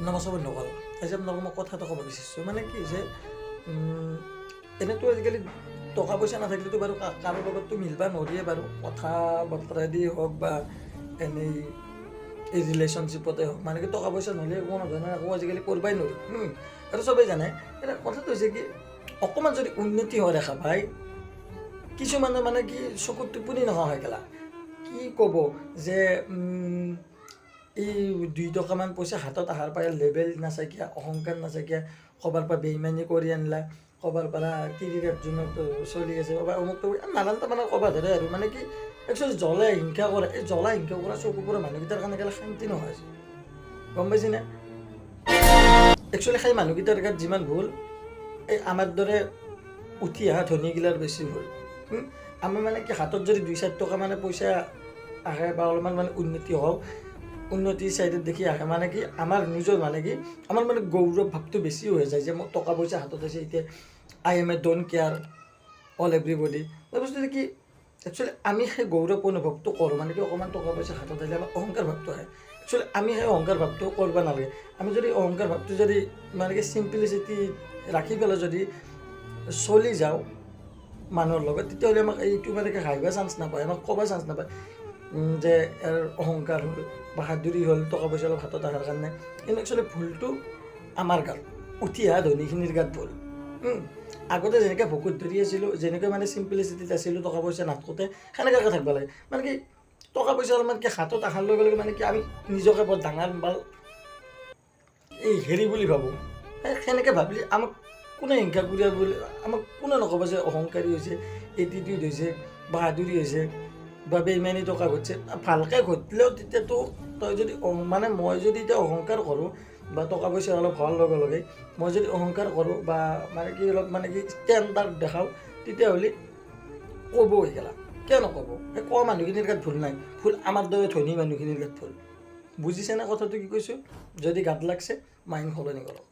নমস্কাৰ বন্ধুসকল, আজি আপোনালোকক মই কথা এটা ক'ব বিচাৰিছোঁ। মানে কি হৈছে, এনেইতো আজিকালি টকা পইচা নাথাকিলেতো বাৰু কাৰো লগততো মিলবা নোৱাৰিয়ে বাৰু, কথা বতৰা দি হওক বা এনেই এই ৰিলেশ্যনশ্বিপতে হওক, মানে কি টকা পইচা নহ'লে কোনো ধৰণৰ একো আজিকালি কৰিবই নোৱাৰি। আৰু চবেই জানে। এতিয়া কথাটো হৈছে কি, অকণমান যদি উন্নতি হোৱা দেখা পায় কিছুমানে মানে কি চকুত টোপনি নহা হৈ গেলা। কি ক'ব যে এই 2 টকামান পইচা হাতত অহাৰ পৰা লেবেল নাচাইকিয়া, অহংকাৰ নাচাইকিয়া, ক'ৰবাৰ পৰা বেইমানি কৰি আনিলা, ক'ৰবাৰ পৰা তিৰিৰ একজনত চলি আছে বা অমুক তমুক নানান তাৰমানে ক'ব ধৰে। আৰু মানে কি একচুৱেলি জ্বলে হিংসা কৰে। এই জ্বলা হিংসা কৰা চকু পৰা মানুহকেইটাৰ কাৰণে গেলা শান্তি নোহোৱা হৈছে, গম পাইছেনে? একচুৱেলি সেই মানুহকেইটাৰ গাত যিমান ভুল, এই আমাৰ দৰে উঠি অহা ধনীগিলাৰ বেছি ভুল। আমাৰ মানে কি হাতত যদি 2-4 টকা মানে পইচা আহে বা অলপমান মানে উন্নতি হওক, উন্নতি চাইডত দেখি আহে, মানে কি আমাৰ নিজৰ মানে কি আমাৰ মানে গৌৰৱ ভাৱটো বেছি হৈ যায় যে মোৰ টকা পইচা হাতত আছে, এতিয়া I am a don't care all everybody. এই বস্তুটো কি একচুৱেলি আমি সেই গৌৰৱ অনুভৱটো কৰোঁ, মানে কি অকণমান টকা পইচা হাতত আহিলে আমাৰ অহংকাৰ ভাৱটো আহে। একচুৱেলি আমি সেই অহংকাৰ ভাৱটো কৰিব নালাগে। আমি যদি অহংকাৰ ভাৱটো যদি মানে কি চিম্পলিচিটি ৰাখি পেলাই যদি চলি যাওঁ মানুহৰ লগত, তেতিয়াহ'লে আমাক এইটো মানে কি হাঁহিব চান্স নাপায়, আমাক ক'ব চান্স নাপায় যে ইয়াৰ অহংকাৰ হ'ল, বাহাদুৰি হ'ল টকা পইচা অলপ হাতত অহাৰ কাৰণে। কিন্তু একচুৱেলি ভুলটো আমাৰ গাত, উঠি অহা ধনীখিনিৰ গাত ভুল। আগতে যেনেকৈ ভকুত ধৰি আছিলোঁ, যেনেকৈ মানে চিম্পলিচিটিত আছিলোঁ, টকা পইচা নাথাকোঁতে সেনেকুৱাকৈ থাকিব লাগে। মানে কি টকা পইচা অলপমান কি হাতত অহাৰ লগে লগে মানে কি আমি নিজকে বৰ ডাঙৰ বাল এই হেৰি বুলি ভাবোঁ। সেনেকৈ ভাবিলে আমাক কোনে হিংসা কৰিয়া বুলি আমাক কোনে নক'ব যে অহংকাৰী হৈছে, এটিটিউড হৈছে, বাহাদুৰি হৈছে বা বেইমানি টকা ঘটিছে। ভালকৈ ঘটিলেও তেতিয়াতো তই যদি মানে মই যদি এতিয়া অহংকাৰ কৰোঁ বা টকা পইচা অলপ হোৱাৰ লগে লগে মই যদি অহংকাৰ কৰোঁ বা মানে কি অলপ মানে কি ষ্টেণ্ডাৰ্ড দেখাওঁ, তেতিয়াহ'লে ক'ব গেলা কিয় নক'ব? সেই কোৱা মানুহখিনিৰ গাত ভুল নাই, ভুল আমাৰ দৰে ধনী মানুহখিনিৰ গাত ভুল। বুজিছেনে কথাটো কি কৈছোঁ? যদি গাত লাগছে মাইণ্ড সলনি কৰক।